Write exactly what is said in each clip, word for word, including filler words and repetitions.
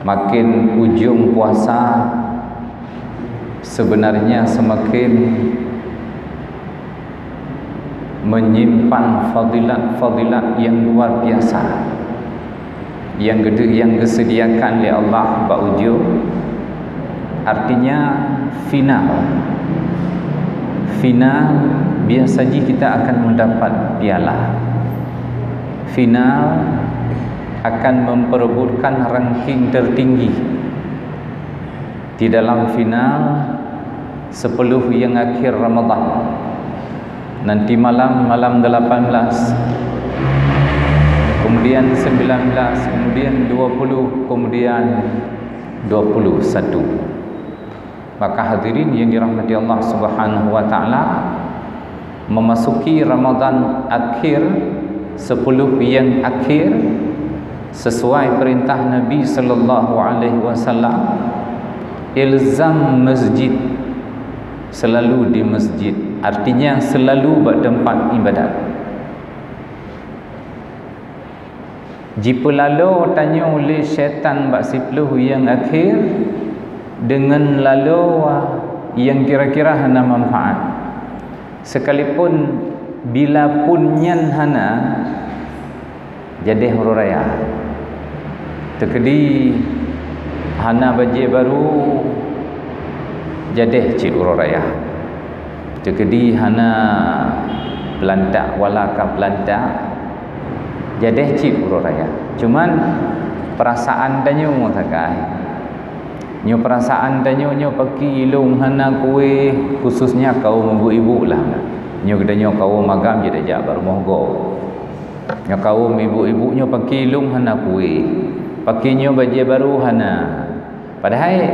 Makin ujong puasa, sebenarnya semakin menyimpan fadilat-fadilat yang luar biasa. Nyang geude-, nyang geuseudiakan lé Allah bak ujong, artinya final. Final, biasa jih kita akan mendapat piala. Final akan memperebutkan ranking tertinggi di dalam final sepuluh yang akhir Ramadan. Nanti malam, malam delapan belas, kemudian sembilan belas, kemudian dua puluh, kemudian dua puluh satu. Maka hadirin yang dirahmati Allah Subhanahu wa taala, memasuki Ramadan akhir, sepuluh yang akhir, sesuai perintah Nabi sallallahu alaihi wasallam, ilzam masjid, selalu di masjid, artinya selalu bak tempat ibadat. Jipeulalo tanyoe lé syaitan bak siploh nyang akhé deungon laloe nyang kira-kira hana manfaat. Sekalipun bila pun nyan hana, jadeh uroe raya. Teukeudi hana bajée barô, jadeh cit uroe raya. Teukeudi hana beulantak, wala ka beulantak, jadeh cit uroe raya. Cuman, peurasaan tanyoe sagai. Nyoe peurasaan tanyoe nyoe paki ilong hana kuéh, khususnya kaum ibu-ibu lah. Nyoe geutanyoe kaum agam jeuet jak bak rumoh gob. Nyoe kaum ibu-ibu nyoe paki ilong hana kuéh. Paki nyoe bajée barô hana. Padahai,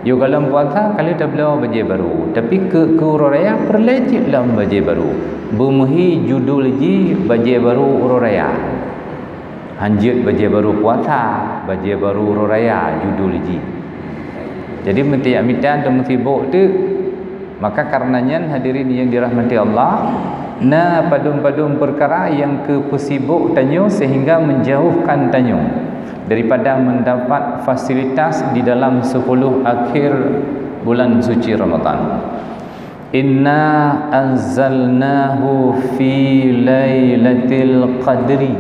yôh goh lom puasa ka lheueh tabloe bajée barô, tapi keu, keu uroe raya peureulée cit lom bajée barô. Beumeuhi judul jih bajée barô uroe raya. Hanjeuet bajée barô puasa, bajée barô uroe raya judul jih. Jadi, meutiyak mita teumeusibok teuk. Maka kareuna nyan, hadirin nyang dirahmati Allah, na padum-padum peukara nyang keu peusibok tanyoe seuhingga menjauhkan tanyoe daripada mendapat fasilitas di dalam sepuluh akhir bulan suci Ramadan. Inna anzalnahu fi lailatul qadri.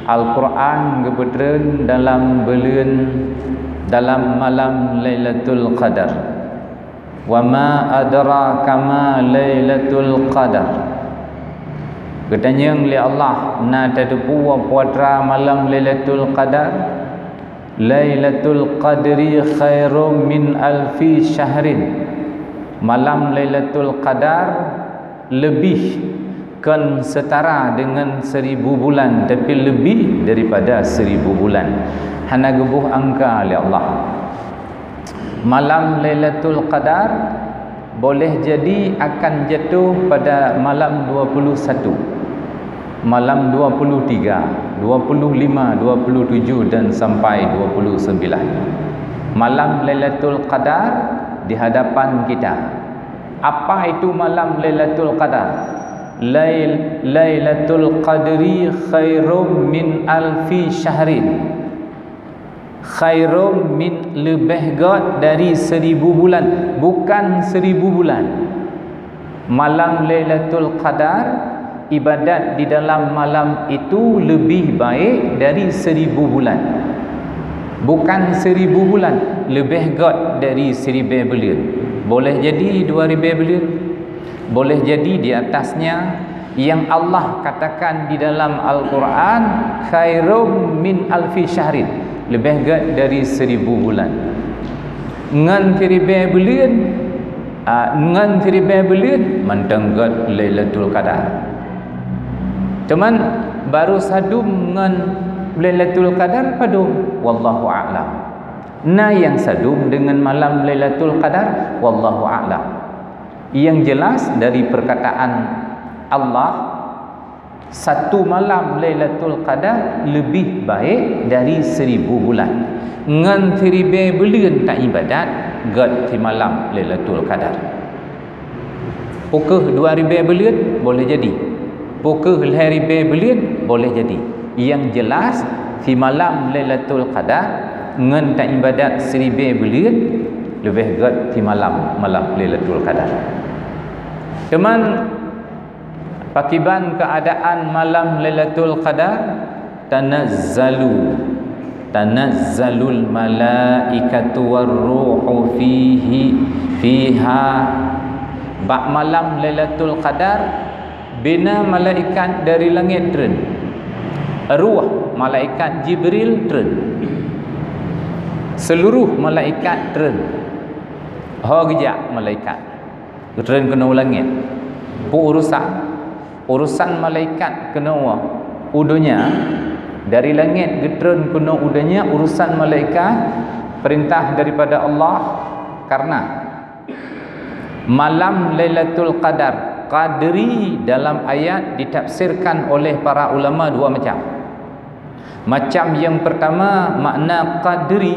Al-Quran geupeutreun dalam buleuen, dalam malam Lailatul Qadar. Wa ma adraka ma Lailatul Qadar. Geutanyong lé Allah, na tateupeue peue atra malam Lailatul Qadar? Lailatul Qadri khairum min alfi syahrin. Malam Lailatul Qadar leubeh, kon seutara deungon seribu bulan, tapi leubeh daripada seribu bulan. Hana geuboh angka lé Allah. Malam Lailatul Qadar boleh jadi akan jatuh pada malam dua puluh satu, malam dua puluh tiga, dua puluh lima, dua puluh tujuh dan sampai dua puluh sembilan. Malam Lailatul Qadar di hadapan kita. Apa itu malam Lailatul Qadar? Lail-, Lailatul Qadri khairum min alfi syahrin. Khairum min, leubeh gét dari seribu bulan, bukan seribu bulan. Malam Lailatul Qadar, ibadat di dalam malam itu leubeh baik dari seribu bulan. Bukan seribu bulan, leubeh gét dari siribée buleuen. Boleh jadi dua ribée buleuen, boleh jadi di atasnya, yang Allah katakan di dalam Al-Quran, khairum min alfi syahrin, leubeh gét dari seribu bulan. Ngon siribée buleuen, a, ngon siribée buleuen mantong gét Lailatul Qadar. Cuman, barô sadum ngon Lailatul Qadar padum? Wallahu a'lam. Na nyang sadum deungon malam Lailatul Qadar? Wallahu a'lam. Yang jelas dari perkataan Allah, satu malam Lailatul Qadar leubeh baik dari seribu bulan. Ngon siribée buleuen taibadat, gét simalam Lailatul Qadar. Peu kheueh dua ribée buleuen? Boleh jadi. Peu kheueh lhée ribée buleuen? Boleh jadi. Yang jelas, simalam Lailatul Qadar ngon taibadat siribée buleuen, leubeh gét simalam malam Lailatul Qadar. Teuma, pakiban keuadaan malam Lailatul Qadar? Tanazzalu, tanazzalul malaikatu warruhu fihi, fiha. Bak malam Lailatul Qadar, bina malaikat dari langét treun. Ruh malaikat Jibril treun. Seuluruh malaikat treun. Ho geujak malaikat, geutreun keunoe u langét. Peue urusan? Urusan malaikat keunoe u donya, dari langét geutreun keunoe u donya, urusan malaikat, peurintah daripada Allah. Karena malam Lailatul Qadar, qadri dalam ayat ditafsirkan oleh para ulama dua macam. Macam yang pertama, makna qadri,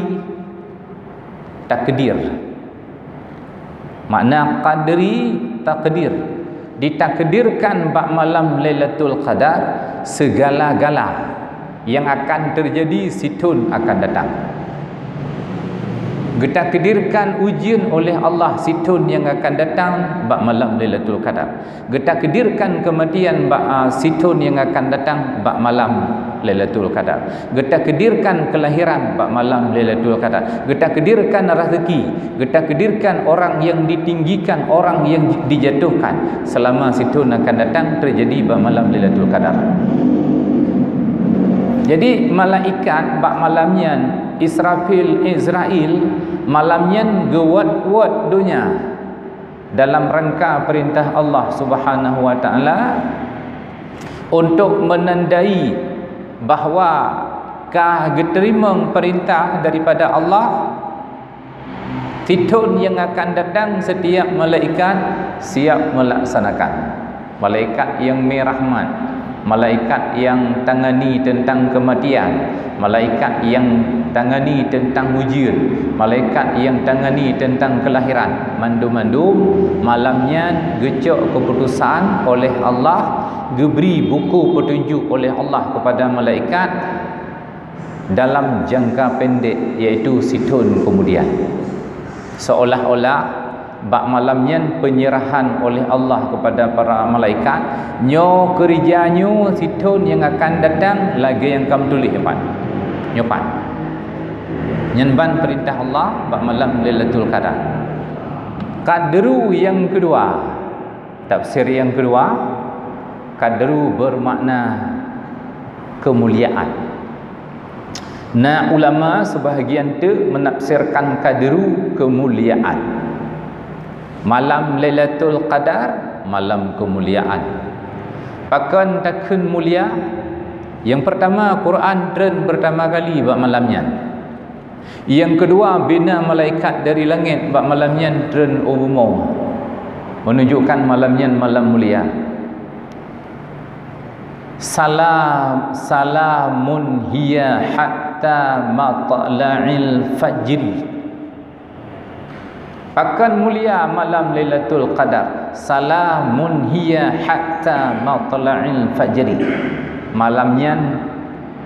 takdir. Makna qadri, takdir. Ditakdirkan bak malam Lailatul Qadar segala-gala yang akan terjadi sithon akan datang. Geutakdirkan ujeuen oleh Allah sithon nyang akan datang bak malam Lailatul Qadar. Geutakdirkan keumatian bak, a, sithon nyang akan datang bak malam Lailatul Qadar. Geutakdirkan keulahiran bak malam Lailatul Qadar. Geutakdirkan raseuki. Geutakdirkan orang yang ditinggikan, orang yang dijatuhkan selama sithon akan datang terjadi bak malam Lailatul Qadar. Jadi, malaikat bak malam nyan, Israfil, Izrail, malam nyan geuwot-wot donya dalam rangka peurintah Allah Subhanahu wa Ta'ala, untuk meunandai bahwa ka geuteurimong peurintah daripada Allah. Sithon nyang akan datang, setiap malaikat siap melaksanakan. Malaikat nyang mé rahmat, malaikat nyang tangani teuntang keumatian, malaikat nyang tangani teuntang ujeuen, malaikat nyang tangani teuntang keulahiran, mandum-mandum malam nyan geucok keuputusan oleh Allah, geubri buku peutunjuk oleh Allah kepada malaikat dalam jangka pendek, yaitu sithon keumudian. Seolah-olah bak malam nyan penyerahan oleh Allah kepada para malaikat, nyoe keurija nyoe sithon nyang akan datang lagée nyang ka meutuléh nyoe pat. Nyoe pat. Nyan ban peurintah Allah bak malam Lailatul Qadar. Qadru nyang keudua, tafsir nyang keudua, qadru bermakna keumuliaan. Na ulama sebahagian teuk meunafsirkan qadru keumuliaan. Malam Lailatul Qadar, malam keumuliaan. Pakon takheun mulia? Nyang peurtama, Quran treun peurtama kali bak malam nyan. Nyang keudua, bina malaikat dari langét bak malam nyan treun u bumoe, menunjukkan malam nyan malam mulia. Salam, salamun hiya hatta matla'il fajri. Pakon mulia malam Lailatul Qadar? Salamun hiya hatta matla'il fajri. Malam nyan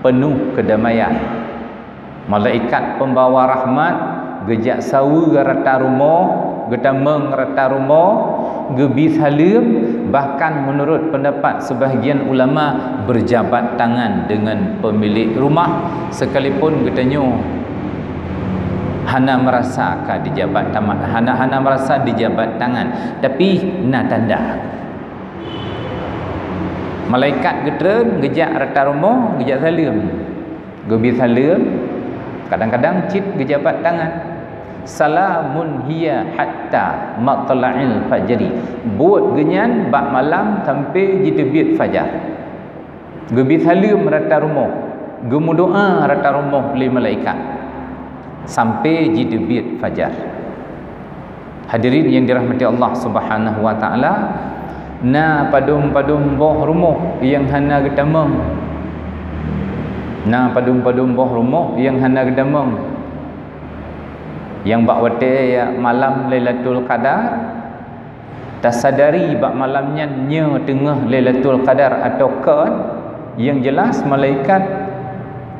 peunoh keudamaian. Malaikat peumbawa rahmat geujak saweue rata rumoh, geutamong rata rumoh, geubi saleuem, bahkan meunurot peundapat sebahagian ulama, berjabat tangan dengan pemilik rumah, sekalipun geutanyoe hana meurasa ka dijabat tamat, hana, hana meurasa dijabat tangan, tapi na tanda. Malaikat geutreun geujak rata rumoh, geujak saleuem. Geubi saleuem, kadang-kadang cit geujabat tangan. Salamun hiya hatta matla'il fajri. Buet geunyan bak malam sampai jiteubiet fajar. Geubi saleuem rata rumoh, geumeudoá rata rumoh lé malaikat sampai jiteubiet fajar. Hadirin yang dirahmati Allah Subhanahu wa Ta'ala, na padum-padum boh rumoh nyang hana geutamong. Na padum-padum boh rumoh nyang hana geutamong. Nyang bak watée malam Lailatul Qadar, tasadari bak malam nyan nyoe teungoh Lailatul Qadar atawa kon, nyang jeulaih malaikat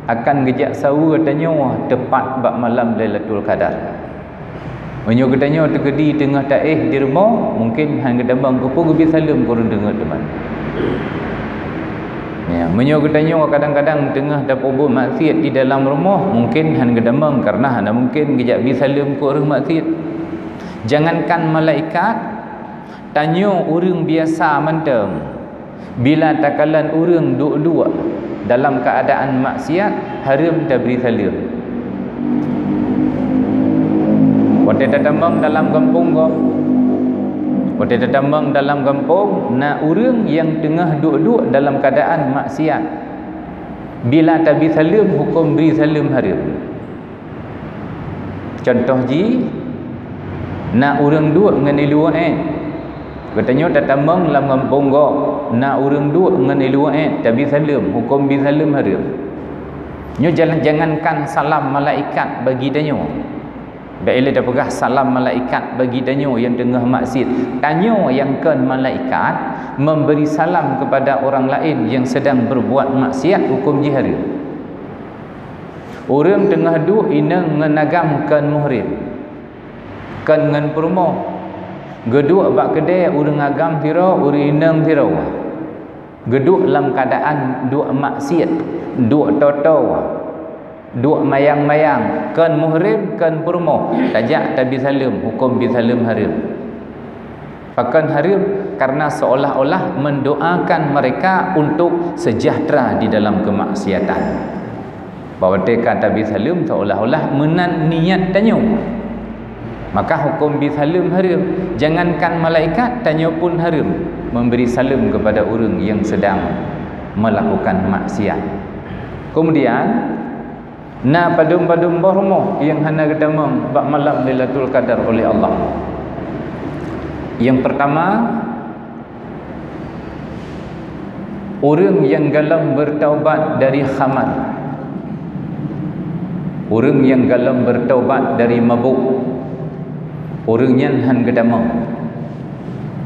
akan geujak saweue tanyoe teupat bak malam Lailatul Qadar. Meunyoe geutanyoe teukeudi teungoh taéh di rumoh, mungken hán geutamong keupeue geubri saleuem keu ureuëng deungon teuma. Ya, meunyoe geutanyoe kadang-kadang teungoh tapeubuet maksiat di dalam rumoh, mungken hán geutamong, kareuna hana mungken geujak bri saleuem keu ureuëng maksiat. Jangankan malaikat, tanyoe ureuëng biasa mantong, bila takalon ureuëng duek-duek dalam keuadaan maksiat, hareuem tabri saleuem. Watée tatamong dalam gampông gob, watée tatamong dalam gampông, na ureuëng nyang teungoh duek-duek dalam keuadaan maksiat, bila tabri saleuem, hukôm bri saleuem hareuem. Cuntoh jih, na ureuëng duek ngon iluwa ék. Geutanyoe tatamong lam gampông gob, na ureuëng duek ngon iluwa ék, tabri saleuem, hukôm bri saleuem hareuem. Nyoe jalan, jangankan salam malaikat bagi tanyoe. Bék ilée tapeugah salam malaikat bagi tanyoe nyang teungoh maksiat. Tanyoe nyang kon malaikat memberi salam kepada orang lain yang sedang berbuat maksiat, hukôm jih hareuem. Ureuëng teungoh duek inong ngon agam kon muhrim, kon ngon peurumoh. Geuduek bak keudée ureuëng agam sidroe, ureuëng inong sidroe. Geuduek lam keuadaan duek maksiat, duek toto, duek mayang-mayang, kon muhrim, kon peurumoh. Tajak tabri saleuem, hukôm bri saleuem hareuem. Pakon hareuem? Karena seolah-olah mendoakan mereka untuk sejahtera di dalam kemaksiatan. Bahwa watée ka tabri saleuem seolah-olah meunan niat tanyoe. Maka hukôm bri saleuem hareuem. Jangankan malaikat, tanyoe pun hareuem memberi saleuem kepada ureuëng yang sedang melakukan maksiat. Kemudian, na padum-padum boh rumoh nyang hana geutamong bak malam Lailatul Qadar oleh Allah. Yang pertama, ureuëng nyang gohlom bertaubat dari khamar. Ureuëng nyang gohlom bertaubat dari mabuk. Ureuëng nyan hán geutamong.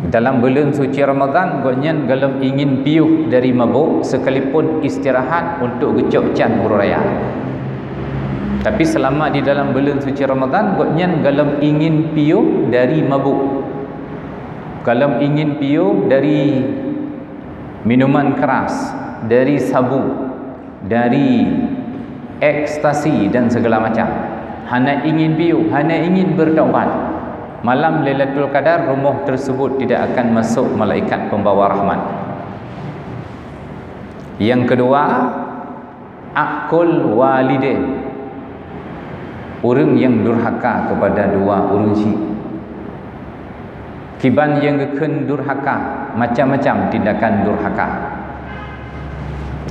Dalam buleuen suci Ramadhan, gobnyan gohlom ingin piôh dari mabuk, sekalipun istirahat untuk geucok can uroe raya. Tapi selama di dalam buleuen suci Ramadhan, gobnyan gohlom ingin piôh dari mabuk. Gohlom ingin piôh dari minuman keras, dari sabu, dari ekstasi dan segala macam. Hana ingin piôh, hana ingin bertaubat. Malam Lailatul Qadar, rumoh tersebut tidak akan masuk malaikat pembawa rahmat. Yang kedua, akul walidain. Ureuëng nyang durhaka kepada dua ureuëng chik. Kiban nyang geukheun durhaka, macam-macam tindakan durhaka.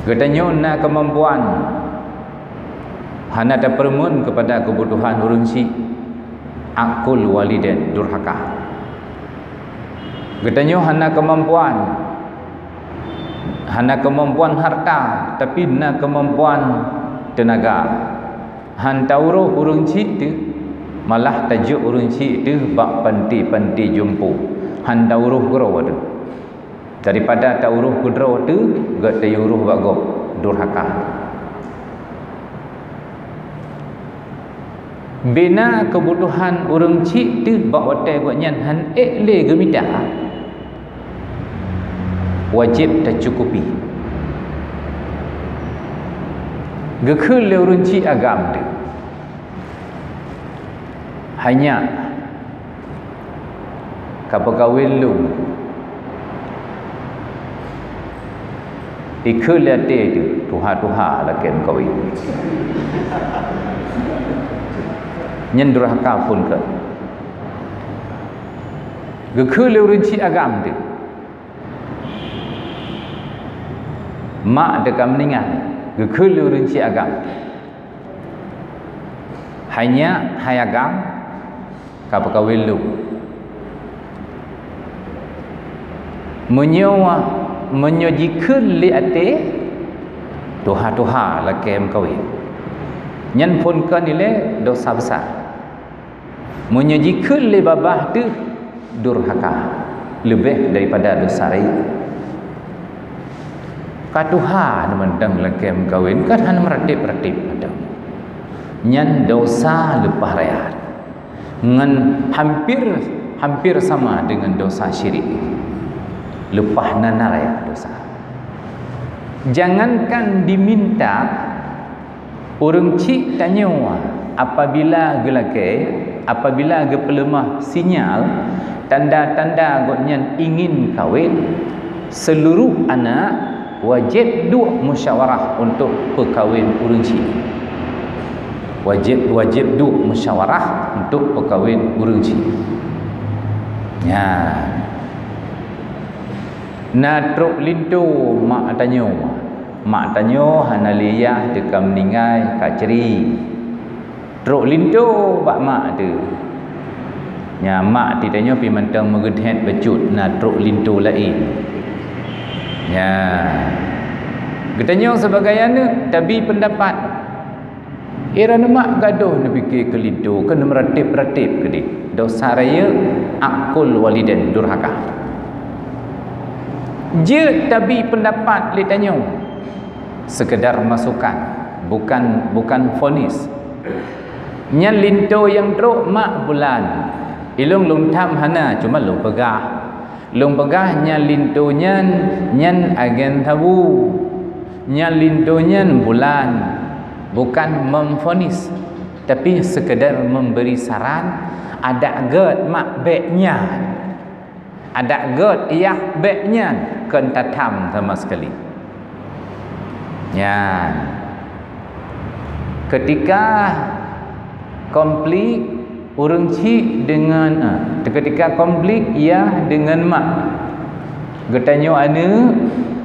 Geutanyoe na keumampuan hana tapeureumeun kepada keubutuhan ureuëng chik, akul walidain, durhaka. Geutanyoe hana keumampuan, hana keumampuan harta, tapi na keumampuan teunaga. Hán tauroh ureuëng chik teuh, malah tajok ureuëng chik teuh bak panti-panti jompo. Hán tauroh keudroe teuh. Daripada tauroh keudroe teuh, gét tayue roh bak gob, durhaka. Bina keubutuhan ureuëng chik teuh bak watée gobnyan hán ék lé geumita, wajéb tacukupi. Geukheun lé ureuëng chik agam teuh, "Hai nyak, ka peukawen lôn." Ikheun lé até teuh, "Tuha-tuha lakée meukawen." Nyan durhaka phon keu. Geukheun lé ureuëng chik agam teuh. Mak teuka meuninggai, geukheun lé ureuëng chik agam. "Hai nyak, hai agam, ka peukawen lôn." Meunyoe, meunyoe jikheun lé até, "Tuha-tuha lakée meukawen," nyan phon kon ilée dosa besar. Meunyoe jikheun lé babah teuh, durhaka, leubeh daripada dosa rayeuk. Ka tuha mantong lakée meukawen, kan hana meuratéb-ratéb mantong. Nyan dosa leupah raya. Ngon hampir, hampir sama dengan dosa syirik. Leupah na-na raya dosa. Jangankan diminta, ureuëng chik tanyoe apabila geulakée, apabila geupeuleumah sinyal, tanda-tanda gobnyan ingin kawén, seluruh anak wajéb duek musyawarah untuk peukawén ureuëng chik. Wajéb, wajéb duek musyawarah untuk peukawén ureuëng chik. Nyan. Na trok linto mak tanyoe. Mak tanyoe hana lé yah teuka meuninggai ka cri. Trok linto bak mak teuh. Nya mak ti tanyoe pi mantong meugeudhet bacut na trok linto laén. Nya. Geutanyoe sibagai aneuëk tabi peundapat. Ira neumak gadoh neupike keu linto, keu neumeuratéb-ratéb keudeh. Dosa rayeuk, akul waliden, durhaka. Jeuet tabi peundapat lé tanyoe. Sekedar masukan, bukan, bukan vonis. Nyan linto nyang trok mak bulan. Ilong lôn tham hana, cuma lôn peugah. Lôn peugah nyan linto nyan, nyan agen sabu. Nyan linto nyan bulan, bukan memvonis, tapi sekedar memberi saran, adak gét mak bék nyan. Adak gét yah bék nyan, kon tatham sama sekali. Nyan. Ketika konflik ureuëng chik dengan, ah, ketika konflik yah dengan mak, geutanyoe aneuëk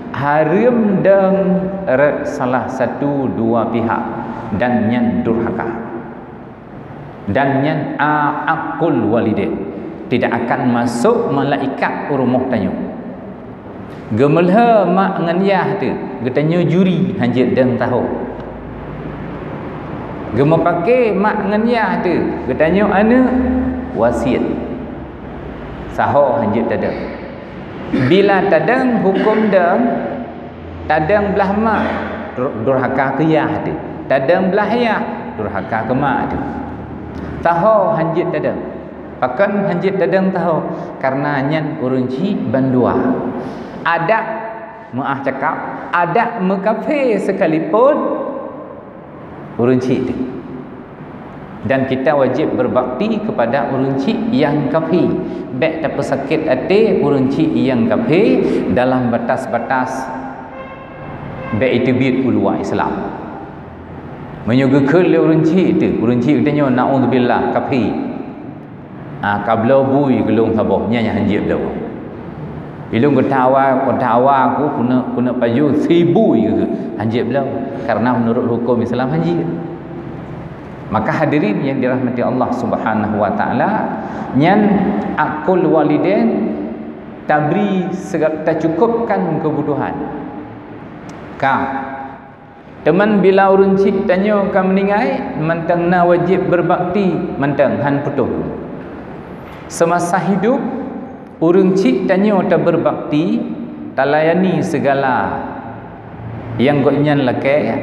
hareuem dong rot salah satu dua pihak dan nyan durhaka. Dan nyan a-, akul waliden tidak akan masuk malaikat u rumoh tanyoe. Geumeulhé mak ngon yah teuh, geutanyoe juri hanjeuet dong taho. Geumeupake mak ngon yah teuh, geutanyoe aneuëk wasiet. Saho hanjeuet tadong. Bila tadong huköm dong, tadong blah mak, dur-, durhaka keu yah teuh. Tadong blah yah, durhaka keu mak teuh. Taho hanjeuet tadong. Pakon hanjeuet tadong taho? Karena nyan ureuëng chik bandua. Adak meuah cakap, adak meukafé sekalipun ureuëng chik teuh. Dan kita wajib berbakti kepada ureuëng chik nyang kafé. Bék tapeusakét até ureuëng chik nyang kafé dalam batas-batas bék iteubiet u luwa Islam. Meunyoe geukheun lé ureuëng chik teuh, ureuëng chik geutanyoe, naudzubillah, kafé. Ah, ka bloe bui keu lôn saboh, nyan nyang hanjeuet bloe. Ilôn geutawa, geutawa aku keuneuk, keuneuk pajoh si bui keu hanjeuet bloe. Karena menurut hukum Islam hanjeuet. Maka hadirin yang dirahmati Allah Subhanahu wa Taala, nyan akul waliden tabri sega-, tacukupkan kebutuhan. Ka. Teuma bila ureuëng chik tanyoe ka meuninggai, mantong na wajéb berbakti, mantong han putôh. Semasa hidup, ureuëng chik tanyoe taberbakti, talayani segala nyang gobnyan lakée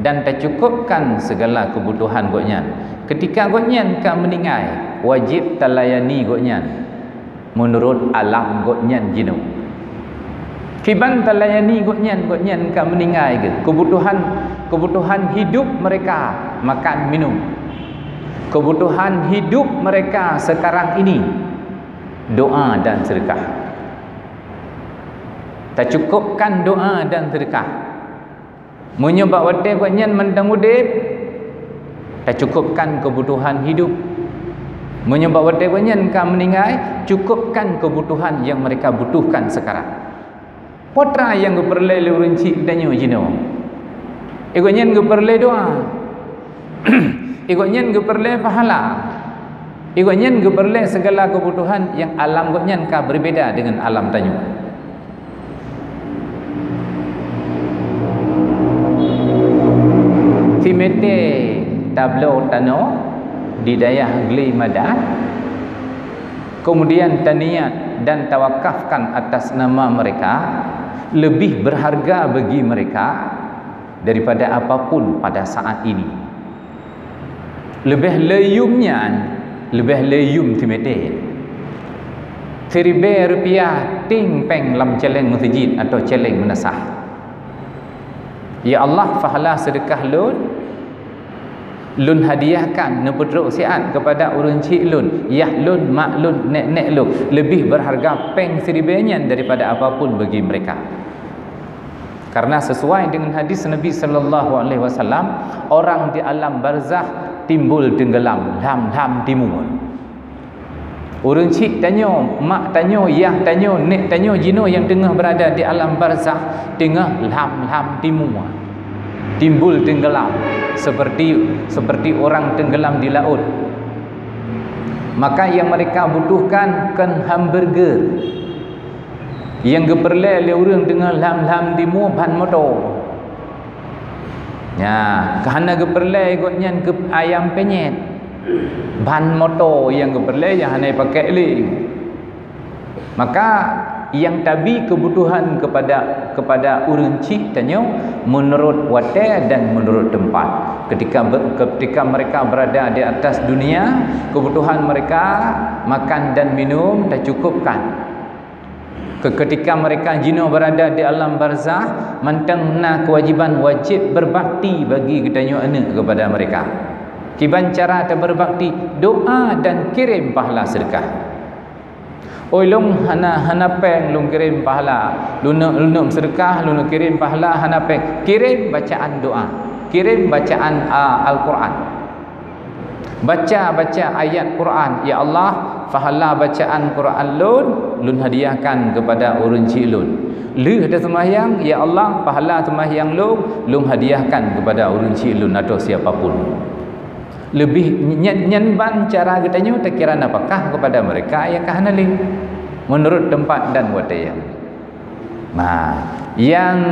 dan tacukupkan segala kebutuhan gobnyan. Ketika gobnyan ka meuninggai, wajéb talayani gobnyan meunurot alam gobnyan jinoe. Kiban talayani gobnyan, gobnyan ka meuninggai geuh. Kebutuhan, kebutuhan hidup mereka makan minum. Kebutuhan hidup mereka sekarang ini doa dan sedekah. Tacukupkan doa dan sedekah. Meunyoe bak watée gobnyan mantong udeb, tacukupkan kebutuhan hidup. Meunyoe bak watée gobnyan ka meuninggai, cukupkan kebutuhan yang mereka butuhkan sekarang. Peue teuma nyang geupeureulée lé ureuëng chik tanyoe jinoe? Gobnyan geupeureulée doa. Gobnyan geupeureulée pahala. Gobnyan geupeureulée segala kebutuhan yang alam gobnyan ka berbeda dengan alam tanyoe. Simete tabloe tanoh di dayah Gle Madat, kemudian taniat dan tawakafkan atas nama mereka, lebih berharga bagi mereka daripada apapun pada saat ini. Leubeh le yum nyan, leubeh le yum teumeutée. Siribée rupiah ting péng lam céléng meuseujid atau céléng meunasah. Ya Allah, pahala seudeukah lôn, lôn hadiahkan neupeutrok siat keupada ureuëng chik lôn, yah lôn, mak lôn, nek-nek lôn, leubeh berharga péng siribée nyan daripada apapun bagi mereka. Karena sesuai dengan hadis Nabi sallallahu alaihi wasallam, orang di alam barzakh timbul tenggelam lam-lam timun. Ureuëng chik tanyoe, mak tanyoe, yah tanyoe, nek tanyoe jinoe nyang teungoh berada di alam barzakh teungoh lam-lam timun. Timbul tenggelam seperti seperti orang tenggelam di laut. Maka yang mereka butuhkan kon hamburger. Nyang geupeureulée lé ureuëng teungoh lam-lam timun ban moto. Nya, ka hana geupeureulée gobnyan keu ayam penyet. Ban moto nyang geupeureulée nyang hana pakai lé. Maka nyang tabi kebutuhan kepada kepada ureuëng chik tanyoe menurut watée dan menurut tempat. Ketika be- ketika mereka berada di atas dunia, kebutuhan mereka makan dan minum tercukupkan. Ke- ketika mereka jinoe berada di alam barzakh, mantong na kewajiban wajib berbakti bagi geutanyoe aneuëk kepada mereka. Kiban cara taberbakti, doa dan kirim pahala sedekah. Oi lôn hana hana péng lôn kirim pahala, lôn lôn seudeukah lôn kirim pahala hana péng. Kirim bacaan doa, kirim bacaan a, Al-Quran. Baca-baca ayat Quran, ya Allah, pahala bacaan Quran lôn, lôn hadiahkan kepada ureuëng chik lôn. Lheueh dah sembahyang, ya Allah, pahala sembahyang lôn, lôn hadiahkan kepada ureuëng chik lôn atau siapa pun. Leubeh nyan, nyan ban cara geutanyoe takira nafakah kepada mereka nyang ka hana lé, menurut tempat dan watée. Nah, nyang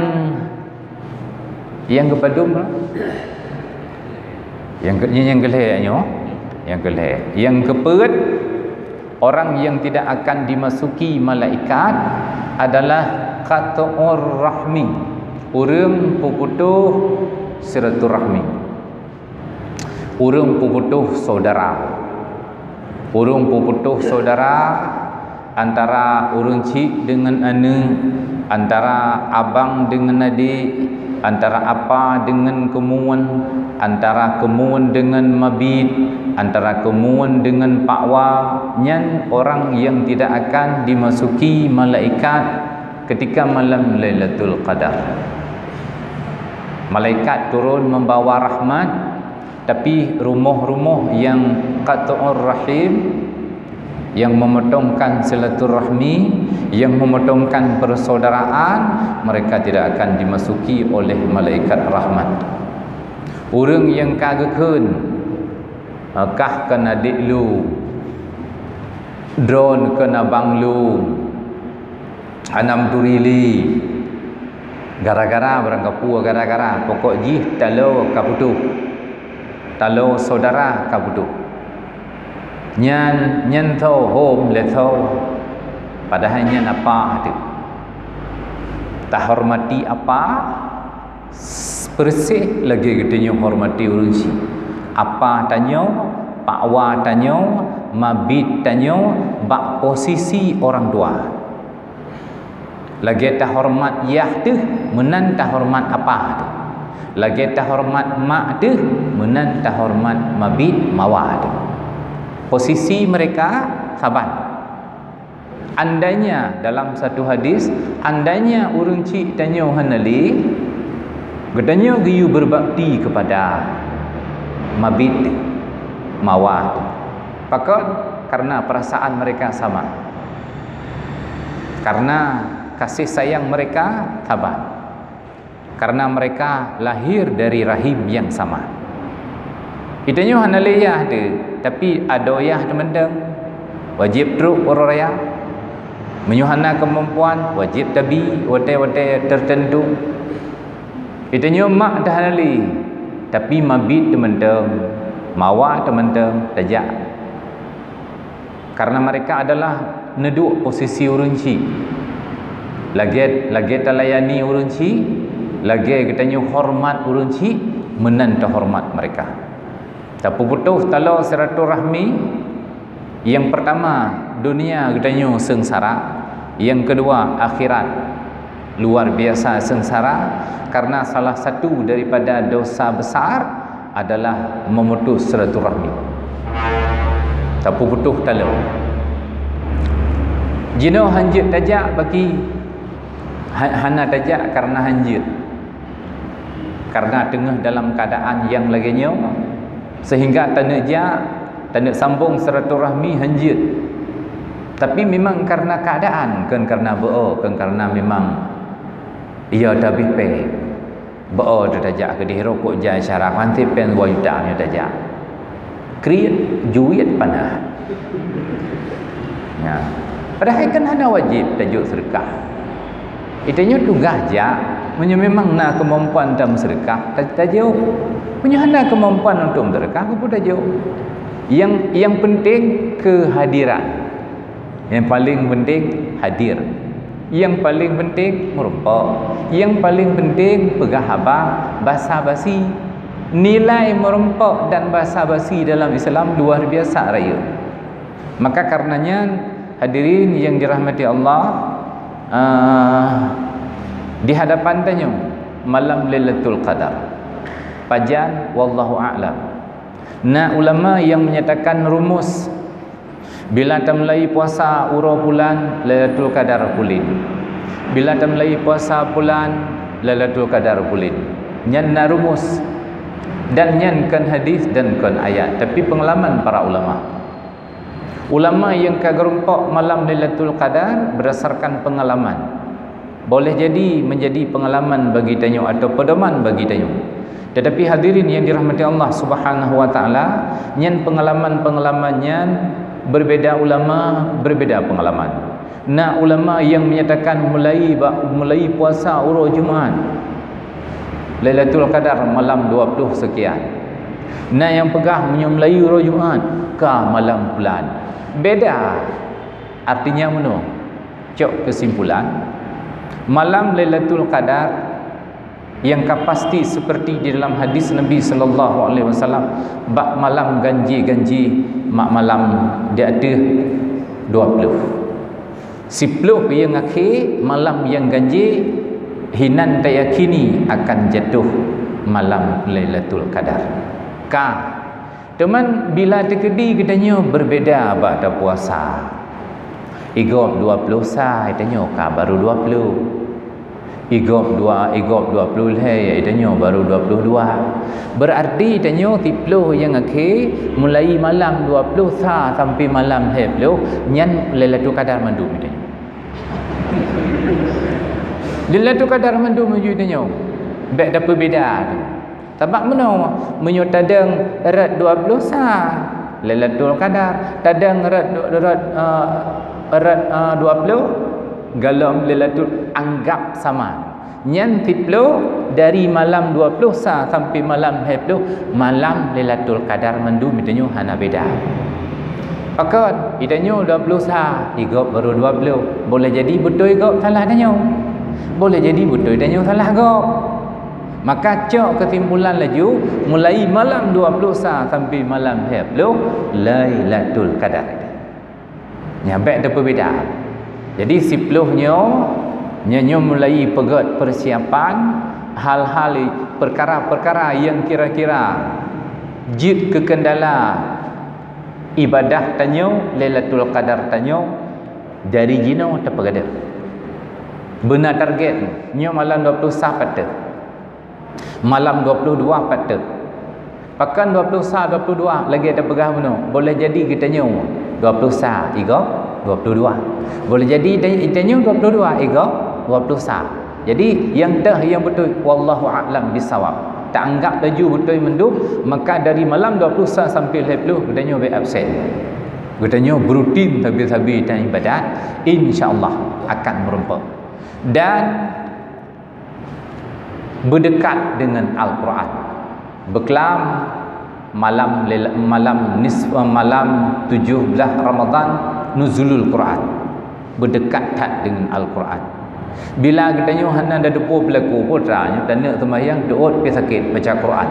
nyang keupadum, nyang ke nyang keulhée nyoe, nyang keulhée, nyang keupeuet, orang yang tidak akan dimasuki malaikat adalah qati'ur rahmi, ureuëng peuputôh silaturahmi. Ureuëng peuputôh saudara. Ureuëng peuputôh saudara antara ureuëng chik deungon aneuëk, antara abang deungon adék, antara apa deungon keumuen, antara keumuen deungon mabiet, antara keumuen deungon pakwa, nyan orang yang tidak akan dimasuki malaikat ketika malam Lailatul Qadar. Malaikat turun membawa rahmat, tapi rumoh-rumoh nyang qati'ur rahim, nyang memotongkan silaturahmi, nyang memotongkan persaudaraan, mereka tidak akan dimasuki oleh malaikat rahmat. Ureuëng nyang ka geukheun, "Kah kon adék lôn, droeneuh kon abang lôn, hana meuturi lé," gara-gara barangkapeue gara-gara, pokok jih taloe ka putôh, taloe saudara ka putôh. Nyan, nyan tho hom lé tho, padahai nyan apa teuh. Tahormati apa, s- persis lagée geutanyoe hormati ureuëng chik. Apa tanyoe, pakwa tanyoe, mabiet tanyoe bak posisi orang tua. Lagée tahormat yah teuh, meunan tahormat apa teuh. Lagée tahormat mak teuh, meunan tahormat mabiet mawa teuh. Posisi mereka saban. Andainya dalam satu hadis, andainya ureuëng chik tanyoe hana lé, geutanyoe geuyue berbakti kepada mabiet teuh, mawa teuh. Pakon? Karena perasaan mereka sama. Karena kasih sayang mereka saban. Karena mereka lahir dari rahim yang sama. Geutanyoe hana lé yah teuh, tapi adoe yah teuh mantong. Wajéb trok uroe raya. Meunyoe hana keumampuan, wajéb tabi watée-watée tertentu. Geutanyoe mak teuh hana lé, tapi mabiet teuh mantong, mawa teuh mantong tajak. Karena mereka adalah neuduek posisi ureuëng chik. Lagée, lagée talayani ureuëng chik, lagée geutanyoe horeumat ureuëng chik, meunan teuhoreumat meureka. Tapeuputôh taloe silaturahmi, nyang peurtama, dunia geutanyoe seungsara, nyang keudua, akhirat luar biasa seungsara, karena salah satu daripada dosa besar adalah memutus silaturahmi. Tapeuputôh taloe. Jinoe hanjeuet tajak bagi, ha-, hana tajak karena hanjeuet. Karena teungoh dalam keadaan nyang lagée nyoe, sehingga taneuk jak, taneuk sambong silaturahmi hanjeuet. Tapi memang karena keadaan, kon karena beu-o, kon karena memang iya tabih péng. Beu-o teuh tajak keudeh rokok jai syara, panté péng dua juta nyoe tajak. Kriet, juet, panah. Ya. Padahai kan hana wajéb tajok seudeukah. Geutanyoe tugaih jak, meunyoe memang na keumampuan tameuseudeukah, ta-, tajok. Meunyoe hana keumampuan untuk meuseudeukah, keupeue tajok? Nyang, nyang penting keuhadiran. Nyang paleng penting hadir. Nyang paleng penting meurumpok. Nyang paleng penting peugah haba basa-basi. Nilai meurumpok dan basa-basi dalam Islam luar biasa rayeuk. Maka karenanya, hadirin yang dirahmati Allah, ah, di hadapan tanyoe malam Lailatul Qadar. Pajan, wallahu a'lam. Na ulama yang menyatakan rumus, bila tamulai puasa uroe bulan, Lailatul Qadar puléh. Bila tamulai puasa bulan, Lailatul Qadar puléh. Nyan na rumus. Dan nyan kon hadis dan kon ayat, tapi pengalaman para ulama. Ulama nyang ka geurumpok malam Lailatul Qadar berdasarkan pengalaman. Boleh jadi menjadi pengalaman bagi tanyoe atau pedoman bagi tanyoe. Tetapi hadirin yang dirahmati Allah Subhanahu wa Taala, nyan pengalaman-pengalaman nyan berbeda ulama, berbeda pengalaman. Na ulama yang menyatakan mulai ba-, mulai puasa uroe Jumaat, Lailatul Qadar malam dua puluh sekian. Na nyang peugah meunyoe mulai uroe Jumaat ka malam bulan. Beda. Artinya meunoe, cok kesimpulan, malam Lailatul Qadar yang ka pasti seperti di dalam hadis Nabi sallallahu alaihi wasallam, bak malam ganjil-ganjil, mak malam di ateueh dua puluh. Siploh nyang akhé malam nyang ganjil, hinan tayakini akan jatuh malam Lailatul Qadar. Ka Teuma bila teukeudi geutanyoe berbeda bak tapuasa. Igob dua ploh sa, geutanyoe ka baru dua ploh. Igob dua, igob dua ploh lhée, geutanyoe baru dua ploh dua. Berarti tanyoe siploh nyang akhé, mulai malam dua ploh sa sampai malam lhée ploh, nyan Lailatul Qadar mandum geutanyoe. Lailatul Qadar mandum meunyoe geutanyoe. Bék tapeubeda tu. Sabab meunoe, meunyoe tadong rot dua ploh sa, Lailatul Qadar, tadong rot, rot, eh, rot, eh, dua ploh, golom Lailatul, anggap sama. Nyan siploh dari malam dua ploh sa sampai malam lhée ploh, malam Lailatul Qadar mandum geutanyoe hana beda. Pakon, geutanyoe dua ploh sa, igob baru dua ploh. Boleh jadi beutôi gob salah tanyoe. Boleh jadi beutôi tanyoe salah gob. Maka cok kesimpulan laju, mulai malam dua ploh sa sampai malam lhée ploh, Lailatul Qadar. Nyan bék tapeubeda. Jadi siploh nyoe, nyoe, nyoe mulai peugét persiapan hal-hal, perkara-perkara nyang kira-kira jeuet keu kendala ibadah tanyoe, Lailatul Qadar tanyoe, dari jinoe tapeugadang. Beuna target, nyoe malam dua ploh sa pat teuh. Malam dua ploh dua pat teuh. Pakon dua ploh sa, dua ploh dua, lagée tapeugah bunoe, boleh jadi geutanyoe dua ploh sa, igob dua ploh dua. Boleh jadi geutanyoe dua ploh dua, igob dua ploh sa. Jadi, nyang teuh nyang beutôi, wallahu a'lam bissawab. Taanggap laju beutôi mandum, maka dari malam dua ploh sa sampai lhée ploh, geutanyoe bék absen. Geutanyoe berutin sabe-sabe dan ibadat, insya Allah akan meurumpok. Dan berdekat dengan Al-Quran. Beuklam malam lel-, malam nisf, malam tujoh blaih Ramadan, nuzulul Quran. Berdekat that dengan Al-Quran. Bila geutanyoe hana tateupeue peulaku, peue teuma nyoe taneuk seumayang teuôt pih sakét, baca Quran.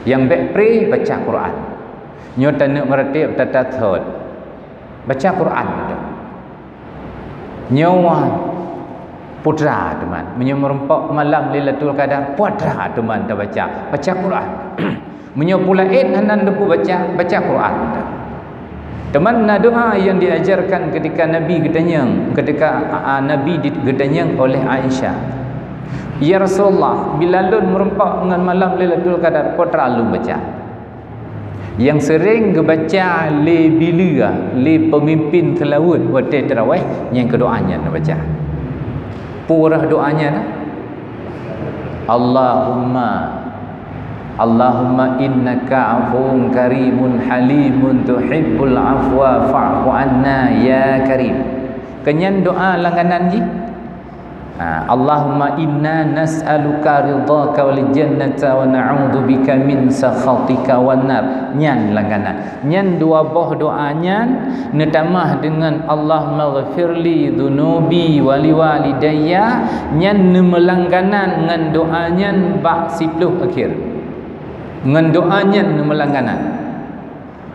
Nyang bék pré, baca Quran. Nyoe taneuk meuratéb tata thot, baca Quran. Nyoe peue teuma, meunyoe meurumpok malam Lailatul Qadar, peue teuma tabaca, baca Quran. Meunyoe peue laén hana tateupeue baca, baca Quran. Teuma na doa nyang diajarkan ketika Nabi geutanyong, ketika, a, a, Nabi di-, geutanyong oleh Aisyah, "Ya Rasulullah, bila lôn meurumpok ngon malam Lailatul Qadar, peue teuma lôn baca?" Nyang seuring geubaca lé bileu, lé peumimpén seulaweuet watée tarawih, nyang keu doa nyan baca. Peue reuh doa nyan? Allahumma, Allahumma innaka afuwun karimun halimun tuhibbul afwa fa'fu anna ya karim. Keu nyan doa langganan jih. Ha, Allahumma inna nas'aluka ridhaka wal jannata wa na'udzubika min sakhatika wan nar. Nyan langganan. Nyan dua boh doa nyan neutamah deungon Allahummaghfirli dzunubi wa liwalidayya, nyan neumeulangganan ngon doa nyan bak siploh akhé. Ngon doa nyan neumeulangganan.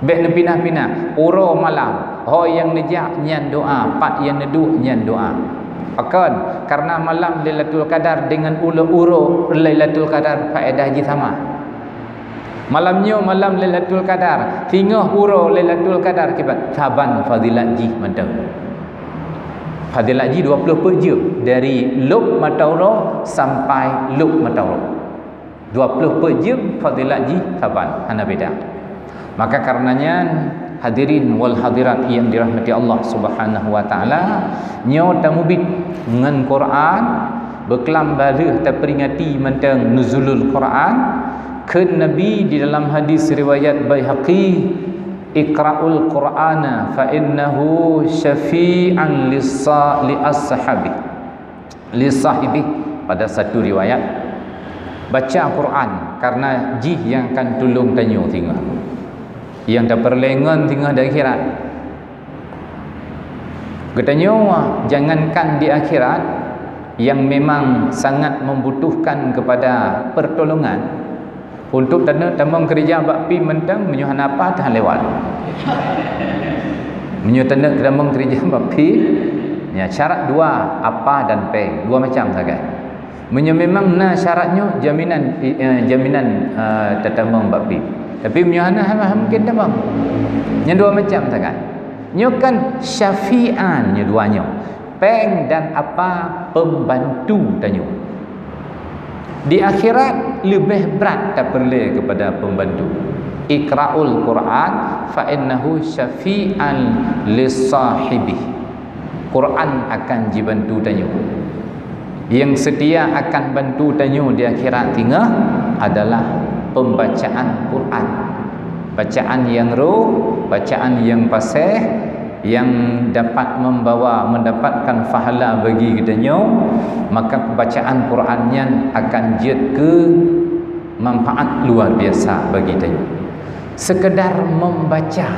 Bék neupinah-pinah, uroe malam, ho nyang neujak nyan doa, pat nyang neuduek nyan doa. Pakon? Karena malam Lailatul Qadar deungon ulo-, uroe Lailatul Qadar faedah jih sama. Malam nyoe malam Lailatul Qadar, singoh uroe Lailatul Qadar kiban saban fadilat jih mantong. Fadilat jih dua ploh peuet jeuem, dari lôb mata uroe sampai lôb mata uroe. Dua ploh peuet jeuem fadilat jih saban, hana beda. Maka kareuna nyan, hadirin wal hadirat nyang dirahmati Allah Subhanahu wa Taala, nyoe tamubiet ngon Quran, beuklam baleuh taperingati mantong Nuzulul Quran. Kheun Nabi di dalam hadis riwayat Baihaqi, "Iqra'ul Qur'ana fa innahu syafi'an lissa-, li ashabi, li sahibi." Pada satu riwayat, "Baca Quran, karena jih nyang akan tulông tanyoe singoh, nyang tapeureulée ngon singoh di akhirat." Geutanyoe jangankan di akhirat, nyang memang sangat membutuhkan kepada pertolongan, untuk taneuk tamong keureuja bak pih mantong, meunyoe hana apa, teuh lewat. Meunyoe taneuk tamong keureuja bak pih, ya, syarat dua, apa dan péng, dua macam sagai. Meunyoe memang na syarat nyoe, jaminan, eh, jaminan, eh, tatamong bak pih. Tapi meunyoe hana, hana mungkin tamong. Nyan dua macam sagai. Nyoe kan syafi'an nyoe dua nyoe. Péng dan apa pembantu tanyoe. Di akhirat leubeh brat tapeureulée kepada pembantu. Iqra'ul Qur'an fa innahu syafi'an li sahibih. Quran akan jibantu tanyoe. Nyang seutia akan bantu tanyoe di akhirat singoh adalah pembacaan Quran. Bacaan nyang roh, bacaan nyang paséh, nyang dapat membawa, mendapatkan pahala bagi geutanyoe, maka bacaan Quran nyan akan jeuet keu manfaat luar biasa bagi tanyoe. Sekedar membaca,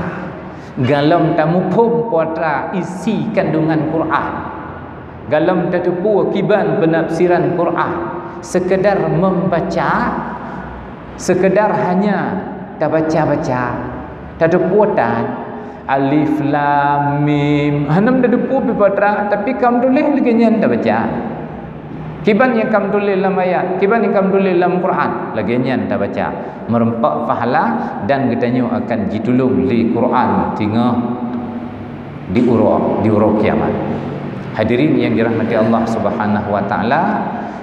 galom tamuphom peue atra isi kandungan Quran, galom tateupeue kiban peunafsiran Quran, sekedar membaca, sekedar hanya tabaca-baca, tateupeue tan, alif lam mim, hana tateupeue pih peue atra, tapi ka meutuléh lagée nyan tabaca. Kiban nyang ka meutuléh lam ayat, kiban nyang ka meutuléh lam Quran, lagée nyan tabaca. Meureumpok pahala dan geutanyoe akan jitulông lé Quran singoh di uroe, di uroe kiamat. Hadirin nyang dirahmati Allah Subhanahu wa Taala,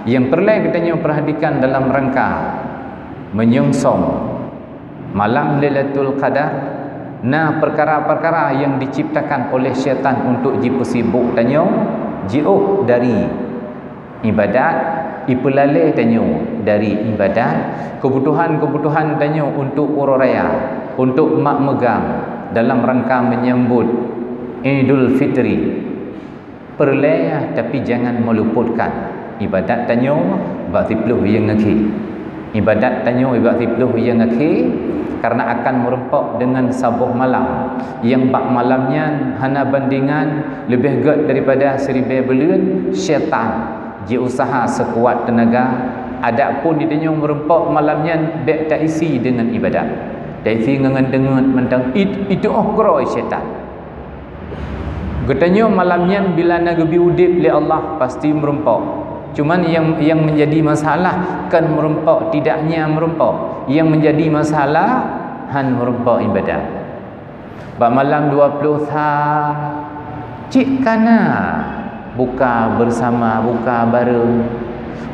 nyang peureulée geutanyoe peurhatikan dalam rangka meunyongsong malam Lailatul Qadar, na peukara-peukara nyang diciptakan oleh syaitan untuk jipeusibok tanyoe, jiôh dari ibadat, ipeulalée tanyoe dari ibadat, keubutuhan-keubutuhan tanyoe untuk uroe raya, untuk mak meugang dalam rangka menyambut Idul Fitri. Peureulée, tapi jangan meuluputkan ibadat tanyoe bak siploh nyang akhé. Ibadat tanyoe bak siplôh nyang akhé, karena akan meurumpok deungon saboh malam. Nyang bak malam nyan hana bandingan, leubeh gét daripada siribée buleuen, syaitan jiusaha seukuat teunaga. Adapun di tanyoe meurumpok malam nyan bék taisi deungon ibadat. Taisi ngon deungon mantong it, itu oh keurôi syaitan. Geutanyoe malam nyan bila na geubri udeb lé Allah pasti meurumpok. Cuman yang yang menjadi masalah kan meurumpok tidaknya meurumpok. Yang menjadi masalah han meurumpok ibadat. Bak malam dua puluh sa cit kana buka bersama, buka bareng.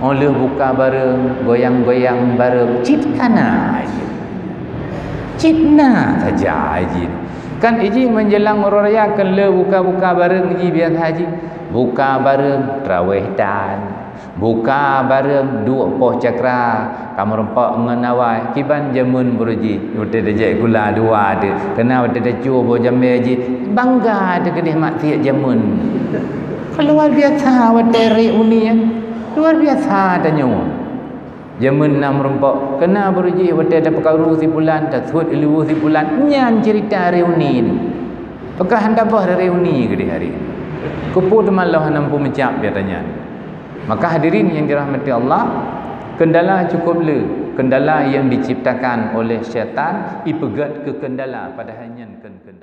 Óh lheueh buka bareng, goyang-goyang bareng, cit kana. Cit na saja jih. Kan iji menjelang uroe raya kan le buka-buka bareng ji biasa ji. Buka bareng traweh tan. Buka bareng duek poh cakra. Ka meurumpok ngon awai kiban jameun beureuji. Watée tajak gula dua deh. Kena watée tacue boh jamé ji. Bangga teukeudeh maksiat jameun. Luar biasa watée reuni. Luar biasa tanyoe. Jameun na meurumpok, kena beureuji watée tapeukaru si pulan, tasuet ileue si pulan, nyan cerita reuni nyoe. Pakah hana boh reuni keudeh hari. Keupeue teuma lôn hana meumeucab biasa nyan. Maka hadirin yang dirahmati Allah, kendala cukup le, kendala yang diciptakan oleh syaitan, ipeugét keu kendala padahai nyan kon kendala.